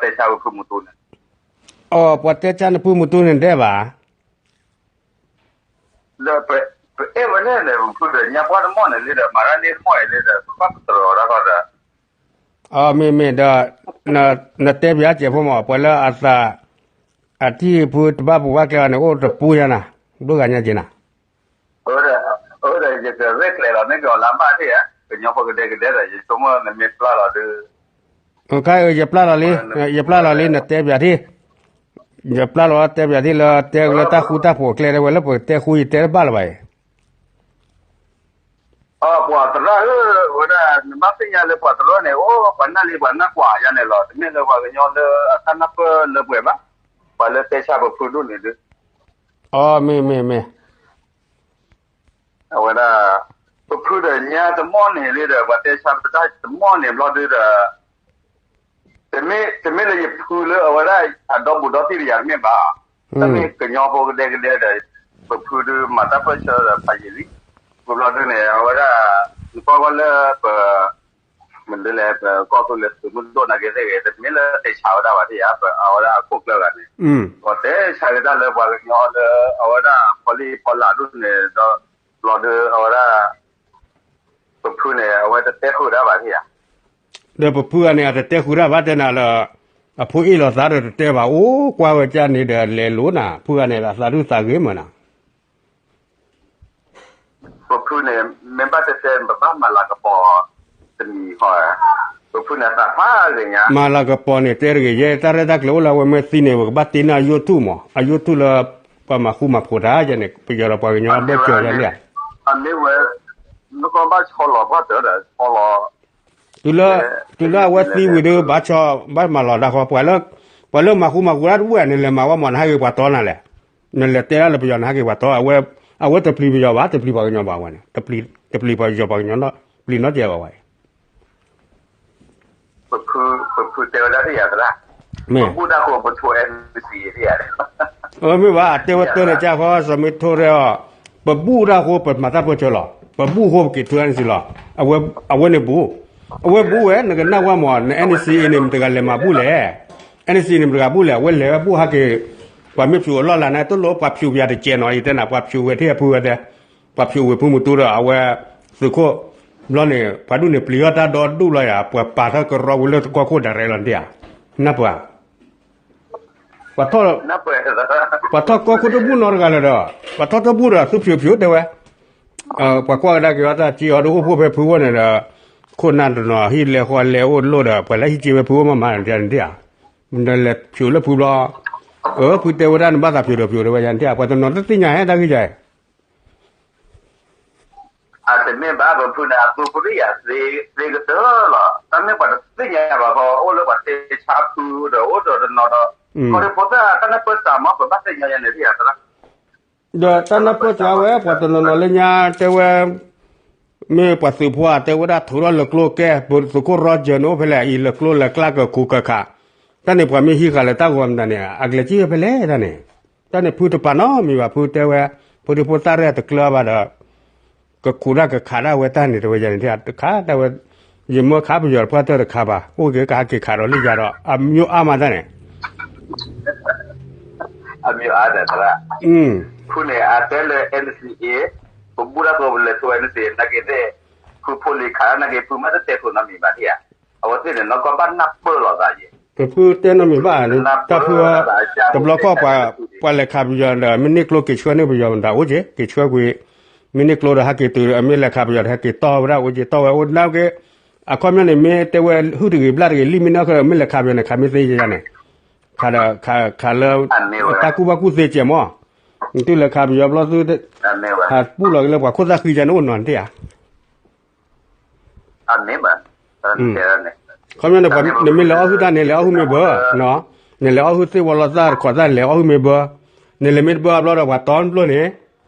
တဲဆါဝဲဖုမူတူန့ၣ်, အိ ပှၤတဲဆါန့ၣ်ဖုမူတူန့ၣ်ဒဲးဘၣ် ဒီးပအဲၣ်ဝဲလဲၣ်န့ၣ် ပဖုဒီးညါပှၢ်တမီၢ်န့ၣ်လံဒီး မၤတၢ်န့ၢ်တမီၢ်အံၤလံဒီး ပဘၣ်ပတြီၤတၢ်ဃီဒီး, အိ မ့ၢ်မ့ၢ်ဒီး နတဲပၠးစဲးဖိမး ပှၤလၢအသး အထံၣ်ဖုတဘၣ်ပူၤဘၣ်ကျဲအီၤန့ၣ် အိၣ်တပူၤညါနၤ, ဒိၣ်ဂၤညါက့ၤနၤ အၢ ဒီးယကရဲၣ်ကျဲၤလီၤန့ၢ်က့ၤအီၤလၢအဘၣ်ဒၣ်ဧါ, ကညီဖိကဒဲကဒဲဒီး ယဆိကမိၣ်နမ့ၢ်ပျၢ်လီၤဒီး, ယပျၢ်လီၤလံ, ယပျၢ်လီၤလံ နတဲပၠးထံၣ်, ယပျၢ်လီၤတဲပၠးထံၣ်လၢတဲလၢတၢ်ဃူတၢ်ဖိးအကျဲ တဲဝဲလၢပတဲဃူယတဲတဘၣ်လၢၤဘၣ်အံၤ ပှၤသရၣ်ဧၢ, ဝဲဒၣ်နဘၣ်သ့ၣ်ညါလၢပှၤသရၣ်န့ၣ် အိၣ်ပှၤနၢ်လံပှၤနၢ်ကွၢ်ယါန့ၣ်လီၤ, တမ့ၢ်လၢပှၤကညီလၢအတၢ်နၢ်ပၢၢ်လၢပှဲၤဘၣ်, ပှၤလၢတဲဆါပဖုဒိၣ်န့ၣ်ဒုး, အိ မ့ၢ်မ့ၢ်မ့ၢ် အဝဲဒၣ် ပဖုဒီးညါတမီၢ်န့ၣ်လံဒီး ပှၤတဲဆါပတၢ်တမီၢ်န့ၣ်ဘျီဒုဒီး တမ့ၢ်လၢယဖုလၢအဝဲဒၣ်အဒီဘူးဒီတံၢ်တယၤတမ့ၢ်ဘၣ်, တၢ်မ့ၢ်ကညီဖိကဒဲကဒဲဒီး ပဖုဒုမၤတၢ်ပၢၢ်ဆၢဒီးဖးယံာ်လံ, ပဘျီဒုန့ၣ် အဝဲဒၣ် နကွၢ်ကွၢ်လၢပ မ့ၢ်လၢလဲၣ် ပကီၢ်သူလ့ၤသုးမုၢ်ဒိၣ်နာ်က့သ့ၣ်ဂ့ၤ တမ့ၢ်လၢတဲဆါဝဲဒၣ်ဘၣ်ဒၣ်ဧါ, အဝဲဒၣ်အခိၣ်ကျၢၢ်ဂၤန့ၣ် ပှၤတဲဆါက့ၤတၢ်လၢပှၤကညီလၢ အဝဲဒၣ်ဖီလံၣ်ဖီလာ်ဒိၣ်န့ၣ်ဒီး ဘျီဒု အဝဲဒၣ် ပဖုန့ၣ် အဝဲတတဲဃုာ်တၢ်ဘၣ်ဒၣ်ဧါ, ဒီးပဖုဂၤန့ၣ် အတတဲဃုာ်တၢ်ဘၣ်တဲနၤလၢ အဖိအ့ၣ်လိာ်သးဒီးတတဲဘၣ် အိၣ်ကွၢ်ဝဲကၢ်န့ၣ်ဒီးလဲၤလိာ်နၤ ဖုဂၤန့ၣ် အသးဒုးသးဂ့ၤမၢ်နၤ ပဖုန့ၣ် မ့ၢ်ဘၣ်တဲတဲ ပဘၣ်မၤလၤကပီၤတမံၤဃီ, ပဖုန့ၣ်သးဖးဂ့ၤညါ, မၤလၤကပီၤန့ၣ် တဲတဂ့ၤ ယဲတၢ်ရဲၣ်တၢ်ကျဲၤအိၣ်လၢအဝဲမ့ၢ်သံန့ၣ် ပကဘၣ်တ့န့ၢ်အYouTubeမး အYouTubeလၢ ပှၤမၤဃူမၤဖိးတၢ်ယဲန့ၣ် ပယီၤဒီးပှၤကညီဘၢၣ်စၢၤယဲန့ၣ်ဧါ, အမ့ၢ်ဝဲ နကဘၣ်ဆီလီၤပှၢ်တၢ်ဒီးဆီလီၤ တုၤလၢအဝဲသံဝံၤဒီး ဘၣ်ဆီ ဘၣ်မၤလီၤတၢ်ဃီ ပှၤလၢမၤဃူမၤဖိးတၢ်တဘူၣ်ဧါ နလဲၤမၤဝဲမး နဟးက့ၤပှၤတီနၤလဲၣ်, နလဲၤတဲဒၣ်လၢပယီၤ နဟးက့ၤပှၤတီ အဝဲတပျံၤပယီၤဘၣ် တပျံၤပှၤကညီဘၣ်ဝဲန့ၣ်, တပျံၤပယီၤပှၤကညီနီတပျံၤနီတစဲးဘၣ်ဝဲ ပဖုတဲဝဲဒၣ်ဒ်ယၤသရၣ်, မ့ၢ် ပဘူၣ်တၢ်ဃိပထိ NCA ဒ်ယၤ, မ့ၢ်ဘၣ် တဲဝဲတၢ်န့ၣ်ကၢ်ဃီ စီၤမ့ထိရဲၣ်အီၤ, ပဘူၣ်တၢ်ဃိပမၤတၢ်ပၢၢ်ဆၢလီၤ, ပဘူၣ်ဃိပက့ၤထု NCA လီၤ, အဝဲန့ၣ်ဘူၣ်, အဝဲဘူၣ်ဝဲ နကနၣ်ဝဲမး န NCA န့ၣ် မတဂၤလဲၤမၤဘူၣ်လဲၣ်, NCA န့ၣ် မတဂၤဘူၣ်လဲၣ် အဝဲလဲၤဝဲဘူၣ်ဟးက့ၤ, ပှၤမ့ၢ်ဖျိးအလီၢ်လၤန့ၣ် တလိၣ်ပှၤဖျိးပယၤတကဲးနီၤ ယတဲနၤ ပှၤဖျိးဝဲထံၣ်အဖုဝဲတဲ ပှၤဖျိးဝဲဖုမူတူဒီး အဝဲ သုးခိၣ် ဘျီန့ၣ် ပှၤဒူၣ်န့ၣ် ပျံၤထီၣ်တၢ်ဒီဒူၣ်လီၤယၤ ပှၤပာ်ထီၣ်ကရီဝံၤလၢကီၢ်ခိၣ်ဒၣ်ရဲလီၤဒၣ်ဧါ, နၢ်ပှၤ, ပှၤထီၣ်, ပှၤထီၣ်ကီၢ်ခိၣ်တဘူၣ်နီတဂၤလၢၤဒီး, ပှၤထီၣ်တဘူၣ်ဒီး သုဖျိးဖျိးတဲဝဲ, ပှၤကွၢ်ကဒါက့ၤအီၤတၢ်က့ၤအီၤဒီးအိၣ်ဖှိၣ်ဖဲဖုအိၣ်န့ၣ်ဒီး, ခိၣ်နၢ်တနီၤဟံၣ်လဲၤဃီလဲၤအိၣ်လိၣ်ဒီး ပှၤလၢဟံၣ်က့ၤဝဲဖုအိၣ်မးမးဒၣ်န့ၣ်ဧါ, နလဲၤဖျိးလၢဖုဘျီ, အၢ ဖုတဲဝဲဒၣ်နဘၣ်သးဖျိးဒီးဖျိးတဲဝဲယၤန့ၣ်ဧါ ပှၤတနီၤတသ့ၣ်ညါဟဲတၢ်ဂ့ၢ်ယၤ အတမ့ၢ်ဘၣ် ပဖုန့ၣ် အသူပရံၣ်ယၤသ့ကတၢၢ်လီၤ. တၢ်မ့ၢ်ပှၤတသ့ၣ်ညါဘၣ်ဃီ အိၣ်လၢပှၤတဲဆါဖုဒီး အိၣ်ဒီးတနီၤဒီး ခီဒံဖိသၣ်တၢ်နၢ်ပၢၢ်စးမး ပဘၣ်သ့ၣ်ညါယၤန့ၣ် ဒီးတၢ်နၢ်ပၢၢ်စးဝဲ ပှၤတနီၤနီၤလၢညါတဲဝဲ မ့ၢ်ပှၤသုးဖိဧါ တဲဝဲဒၣ်ထုးထီၣ်လၢကျိကဲ ပသုးခိၣ်ရီကၢၤန့ၣ်အိၣ်ဖဲလဲၣ် အံၤလၢကျိလၢကျါကခူးကခး, တၢ်န့ၣ်ပှၤမ့ၢ်ဟံးဃာ်လၢတၢ်ဂီၤမတၤန့ၣ် အကလဲၤကံၣ်ဝဲဖဲလဲၣ်တၢ်န့ၣ်, တၢ်န့ၣ်ဖုတပာ်နီတမံၤဘၣ် ဖုတဲဝဲ, ဖုဒံဖိသၣ်ရဲၣ်တကျၢၤဘၣ်ဒီး ကခူးတၢ်ကခးဒၣ်ဝဲတၢ်န့ၣ်တဲဝဲယၤန့ၣ် တခါတၢ်ဝဲ, ယမၢခးပယီၤတပှၢ်တၢၢ်တခါဘၣ် အိၣ်က့ၤကဟးက့ၤခးဒီးလၢယၤဒီး အမၠိအါမးတၢ်န့ၣ် အမ့ၢ်အါဒီးသရၣ်, ဖုန့ၣ် အတဲလၢ NCA, ပဘူၣ်တၢ်ဃိပလဲၤထိ NCA နာ်က့သ့ၣ်, ဖုဖိလံၤခးနာ်က့ ဖုမ့ၢ်တတဲခိၣ်နီတမံၤဘၣ်ဒံးဧါ, အဝဲသ့ၣ်န့ၣ် နီၢ်ကီၢ်ဘၣ်နၢ်ပၢၢ်လိာ်သးယဲၢ်, ဖုတဲနီတမံၤဘၣ်, တၢ်ဖု, တဘျီခီၣ်, ပှၤလဲၤခးပယီၤဒီး မ့ၢ်န့ၢ်ကျိက့ၤဆှၢန့ၢ်ပယီၤမတၤအိၣ်က့ၤ, က့ၤဆှၢကွံာ်, မ့ၢ်န့ၢ်ကျိဒီးဟဲက့ၤတုၤ အမ့ၢ်လဲၤခးပယီၤဒီး ဟဲက့ၤတီၢ်ဝဲဒၣ်အိၣ်က့ၤ တီၢ်ဝဲအိၣ်နာ်က့, အခီပညီန့ၣ် မ့ၢ်တဲဝဲဟုၣ်တဂ့ၤဘျၣ်တဂ့ၤ လံၣ်မ့ၢ်နီၢ်ခဲ မ့ၢ်လဲၤခးပယီၤန့ၣ် ခးမ့ၢ်သ့ယဲၢ်န့ၣ် ခးဒီးခးလၢ တၢ်ကူၣ်ဘၣ်ကူၣ်သ့ကဲးမး, နသုလဲၤခးပယီၤဘျီသု ဟးပူၣ်လီၤက့ၤလၢပှၤခိၣ်သၣ်ဃံယဲၢ်န့ၣ်အိၣ်နီၤတ့ၢ်ဧါ, အခီပညီန့ၣ် နမ့ၢ်လဲၤအီၣ်ဟုၣ်တၢ်န့ၣ် လဲၤအီၣ်ဟုၣ်မ့ၢ်ဘၢ, နလဲၤအီၣ်ဟုၣ်သ့ၣ်ဝီလီၤသၣ်တခီသၣ်န့ၣ် လဲၤအီၣ်ဟုၣ်မ့ၢ်ဘၢ, နလဲၤမ့ၢ်တဘၢဘျီဒီး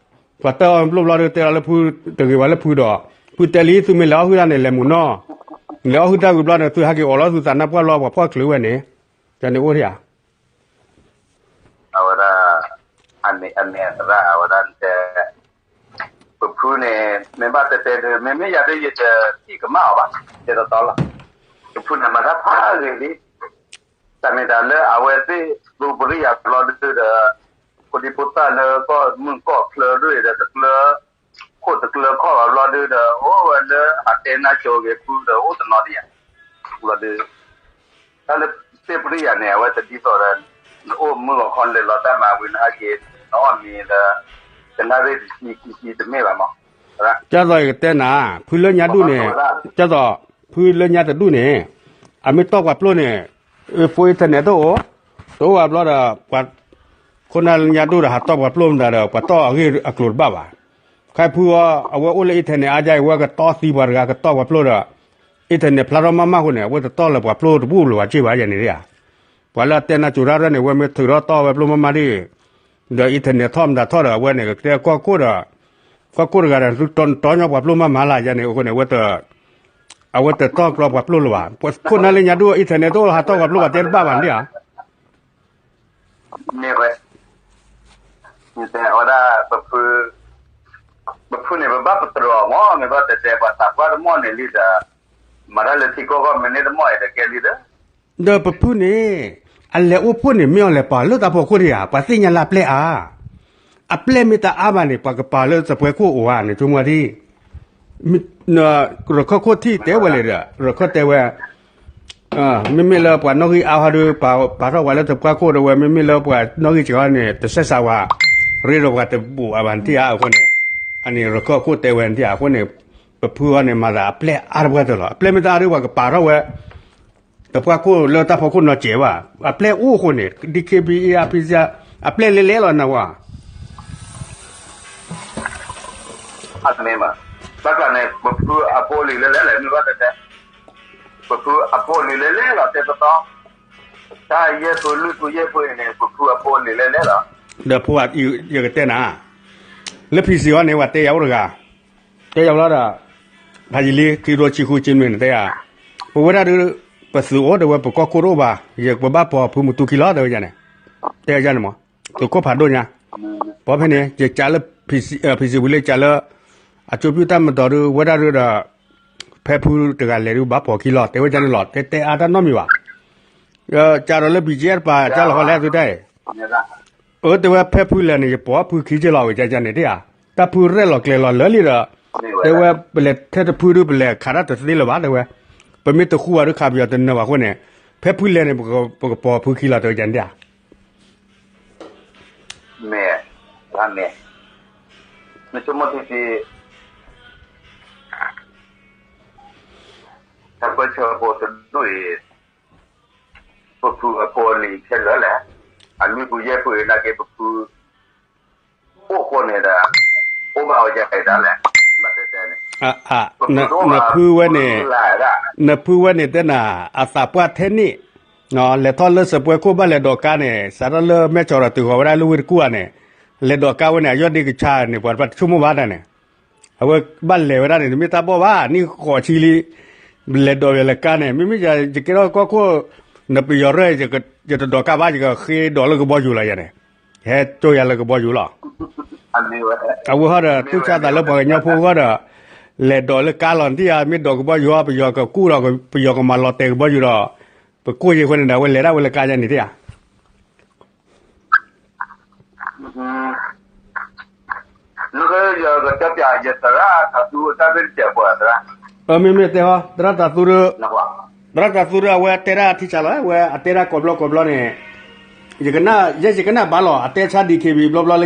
ပှၤတီနပျိၢ်န့ၣ်, ပှၤတီအီၤနပျိၢ်ဘျီဒီး တဲလီၤလၢဖု, တဂ့ၤဝဲလၢဖုဒီး, ဖုတဲလံ သုမ့ၢ်လဲၤအီၣ်ဟုၣ်တၢ်န့ၣ် လဲၤမုာ်နီၢ်, လဲၤအီၣ်ဟုၣ်တၢ်ဝံၤဘျီဒီး သုဟဲက့ၤအိးလီၤသုသးနၢ်ပှၢ်လီၤ ပှၤဖီၣ်ချုးဝဲန့ၣ်, တၢ်န့ၣ်အိၣ်ဧါ အဝဲဒၣ်, အမ့ၢ်အသရၣ် အဝဲဒၣ်တဲ, ပဖုန့ၣ် မ့ၢ်ဘၣ်တဲတဲဒီး မ့မ့ၢ်ယၤဒ်ယတထံၣ်ကမၣ်အီၤဘၣ်, တဲတီတီလီၤ, ပဖုန့ၣ်မၤတၢ်ဖးဂ့ၤလံ, တၢ်မ့ၢ်တၢ်လၢအဝဲသ့ၣ်သူပရံယၤဘျီဒုဒီး ဖိဒံဖိသၣ်လၢကီၢ်မုၢ်ကီၢ်ချၢဒုဒီး တကျၢ ခိၣ်တကျၢခီၣ်ဘၣ်ဘျီဒုဒီး အိၣ်ဝဲလၢအတဲနၢ်ကၠိဂ့ၤဖုဒီး အိၣ်တနီၤဒံးယၤ ဘျီဒု တၢ်လၢသ့ၣ်ပရံယၤန့ၣ် အဝဲတဒ်သိးဒီး နအိၣ်မုၢ်ဂီၤခီနလဲၤလီၤတၢ်မၤဝံၤ နဟဲက့ၤ နအီၣ်မ့ၤလၢ ကနၣ်ရ့ၣ်တဆံခံဆံတမ့ၢ်ဘၣ်မး ကၠၢ်သိးယကတဲနၤ ဖုလၢညါဒူၣ်န့ၣ် ကၠၢ်သိး ဖုလၢညါတဒူၣ်န့ၣ် အမ့ၢ်တီၢ်ပှၤပျိၢ်န့ၣ် phone internet တအိၣ် တအိၣ်ဘၣ်ဘျီဒီး ပှၤ ခိၣ်နၢ်လၢညါဒူၣ်ဒီး ဟးတီၢ်ပှၤပျိၢ်မတၤဒီး ပှၤတီၢ်အဂ့ၢ်အကျိၤတဘၣ်ဘၣ်. ခဲဖုအီၤ အဝဲအိၣ်လၢ internet အါယါအံၤ ဝဲကတီၢ်သံပှၤတဂၤ ကတီၢ်ပှၤပျိၢ်ဒီး internet ဖျါထီၣ်မးမးအဃိန့ၣ် အဝဲတတီၢ်လၢပှၤပျိၢ်တဘူၣ်လၢၤဘၣ်က့ၢ်ဘၣ်ယဲန့ၣ်ဧါ. ပှၤလၢအတဲနၢ်ကၠိတၢ်ရဲၣ်န့ၣ် ဝဲမ့ၢ်ထုးထီၣ်တီၢ်ဝဲပျိၢ်မးမးဒ် ဒီး internet ထီၣ်မတၤထီၣ်ဒီး အဝဲန့ၣ် ကတဲကီၢ်ခိၣ်ဒီး ကီၢ်ခိၣ်တဂၤဒီး တီညီပှၤပျိၢ်မးမးလၢယဲန့ၣ် အဃိန့ၣ် အဝဲတ အဝဲတတီၢ်ကျီပှၤပျိၢ်လၢၤဘၣ်. ခိၣ်နၢ်လၢညါဒူၣ် internet တအိၣ် ဟးတီၢ်ပှၤပျိၢ်ဘၣ်တဲတဘၣ်ဘၣ်န့ၣ်ဧါ. မ့ၢ်ဝဲ တဲဝဲဒၣ် ပဖုန့ၣ် ပဘၣ်ပတြီၤမး မ့ၢ်ဘၣ်တဲတဲပှၤသးပှၢ်တမီၢ်န့ၣ်လံဒီး မၤတၢ်လၢထံကီၢ်ဂီၢ်မ့ၢ်န့ၢ်တမီၢ်အံၤဒီးကဲလံဒီး ဒီးပဖုန့ၣ် အလဲၤအိၣ်ဖှိၣ်န့ၣ် မ့ၢ်အီၤလဲၤပာ်လၢတၢ်ဖီခိၣ်ဒံးဧါ, ပှၤသ့ၣ်ညါလၢအပျဲၢ်အါ, အပျဲၢ်မ့ၢ်တအါဘၣ်န့ၣ် ပှၤကပာ်လၢသပှၢ်ခိၣ်အိၣ်ဧါန့ၣ် ဆိကမိၣ်ဒ် ရခၢၣ်ခိၣ်ထံၣ်တဲဝဲလဲၣ်ဒီး ရခၢၣ်တဲဝဲ မ့မ့ၢ်လၢပှၤနီၣ်ဂံၢ်အါဟီဒီး ပာ်ထီၣ်ပှၤလၢသပှၢ်ခိၣ်ဒီးဝဲ မ့မ့ၢ်လၢပှၤနီၣ်ဂံၢ်စှၤန့ၣ် တဆဲးစးဝဲ ရ့ဒီးပှၤတဘူးအါဘၣ်နထံၣ်ဧါ အဃိန့ၣ် အန့ၣ်ရခၢၣ်ခိၣ်တဲဝဲနထံၣ်ဧါ အဃိန့ၣ် ပဖုအီၤန့ၣ် မၤသးအပျဲၢ်အါတပှၢ်တၢၢ်လီၤ. အပျဲၢ်မ့ၢ်တအါဒီး ပှၤကပာ်ထီၣ်ဝဲ သပှၢ်ခိၣ်လၢတၢ်ဖီခိၣ်နီၢ်စဲးဘၣ်. အပျဲၢ်အိၣ်အဃိန့ၣ် DKBA RPC အပျဲၢ်လဲၤလဲၤလီၤနဝဲ အမ့ၢ်မး ဘၣ်ကျါန့ၣ် ပဖုအဖိအလံၤလဲၤလဲၤလီၤ မ့ၢ်ဘၣ်တဲတဲ ပဖုအဖိအလံၤလဲၤလဲၤလီၤ တဲတတီ တၢ်ယဲၢ်ဖုလွံၢ်ဖုယဲၢ်ဖုအံၤန့ၣ် ပဖုအဖိအလံၤလဲၤလဲၤလီၤ. ဒီးဖိ ယကတဲနၤ လၢ PC အီၤန့ၣ် ပှၤတဲယၤအိၣ်တဂၤ တဲယၤလီၤဒီး ဖးယံာ်လံ ခံကထိဆံဃုဆံနွံန့ၣ် တဲယၤ ပဝဲဒၣ်ဒုး ပသုးအိၣ်တဲဝဲ ပကီၢ်ခိၣ်တအိၣ်ဘၣ် ယပဘၣ်ပိာ်ဖုမုၢ်တူခံလီၤ တဲဝဲန့ၣ် တဲယၤန့ၣ်မး သုးခိၣ်ဖးဒိၣ်ညါ ပိာ်ဖဲန့ၣ် ယကးလၢ PC ဝံၤလၢကးလၢ အကၠိပျုၢ်တၢ်မၤဒီးဒုး ဝဲဒၣ်ဒုးဒီး ဖဲဖုတဂၤလဲၤဒုး ဘၣ်ပိာ်ခံလီၤ တဲဝဲန့ၣ်လီၤ တဲတဲအါတၢ်နီတမံၤဘၣ် ကးဒီးလၢ BGF တပၤ ကးလီၤဃီလဲၣ်သုတၢ်အံၤ အၢ တဲဝဲဖဲဖုလဲၤန့ၣ် ယပိာ်ဖုခံက့လီၤ ဝဲကန့ၣ်တဧါ တၢ်ဖုရဲၣ်လီၤကျဲၤလီၤလၢာ်လံဒီး တဲဝဲပလဲၤထဲတဖုဒုး ပလဲၤခးတၢ်တသ့လၢၤဘၣ် တဲဝဲ ပမ့ၢ်တဃူဘၣ်ဒုး ခးပယီၤတနၢၤဘၣ်အဃိန့ၣ် ဖဲဖုလဲၤန့ၣ် ပကပိာ်ဖုခံလီၤ တဲဝဲကန့ၣ်တဧါ မ့ၢ် မ့ၢ် နဆိကမိၣ်ထံထံ တၢ်ကွဲးဆၢဖိတဒူၣ်အံၤ ပဖုအဖိအလံၤခဲလၢာ်လဲၣ်, အလွံၢ်ဖုယဲၢ်ဖုအံၤနာ်က့ ပဖု အိၣ်ဃိန့ၣ်ဒီး အိၣ်ဘၣ်အီၤယၤအံၤဒၣ်လဲၣ်, ဘၣ်တဲတဲန့ၣ် နဖုဝဲန့ၣ် နဖုဝဲန့ၣ်တဲနၤ အသးပှၢ်ထဲန့ၣ် လဲၤထီၣ်လၢစပွဲခိၣ်ဘၣ်လဲၤဒိးကါန့ၣ် စးထီၣ်လၢမဲၢ်ဆီးဒီးတုၤဃီၤဝဲဒၣ်လၢဝ့ၢ်တကူၣ်ဧါန့ၣ် လဲၤဒိးကါဝဲန့ၣ် အယီၢ်ဒ့ကဆါန့ၣ် ပှၤတဘၣ်တဆိကမိၣ်ဘၣ်တၢ်န့ၣ် အဝဲဘၣ်လဲၤဝဲဒၣ်န့ၣ် တမ့ၢ်တၢ်ဘီၣ်ဘၣ် နံၣ်ဃိးဆံလံ လဲၤဒိးလဲၤကါန့ၣ် မ့မ့ၢ်ယၤ ယကဲထီၣ်ကီၢ်ခိၣ် နပယီၤရဲၣ် ယတဒိးကါဘၣ် ယကဃ့ဒိးလၢကဘီယူၤလီၤယၤန့ၣ် ယဟဲကၠိယၤလၢကဘီယူၤလီၤ အဝဲဟီဒီး တူၢ်ဆါသးလၢပှၤကညီဖိအဂီၢ်ဒီး လဲၤဒိးလၢကါလီၤနထံၣ်ဧါ မ့ၢ်ဒိးကဘီယူၤဧါ ပယီၤကကူၣ်ဒီး ပယီၤကမၤလီၤတဲာ်ကဘီယူၤဒီး ပကိၢ်ယဲၢ်ဃိန့ၣ်ဒီး အဝဲလဲၤဒၣ်ဝဲလၢကါယၤန့ၣ်တဧါ နကယကတဲပျးယသရၣ်တၢ်သူတၢ်ဘ့ၣ်တစဲးဖိသရၣ်, မ့မ့ၢ်တဲဟီ သရၣ်တၢ်သူဒီး, သရၣ်တၢ်သူဒီး အဝဲတဲဒၣ်ထံဆးလီၤ အဝဲအတဲဒၣ်ကိးဘျီကိးဘျီန့ၣ်, ယဲယကနၣ်ဘၣ်လီၤ အတဲဆါ DKBA ဘျီဘျီလၢ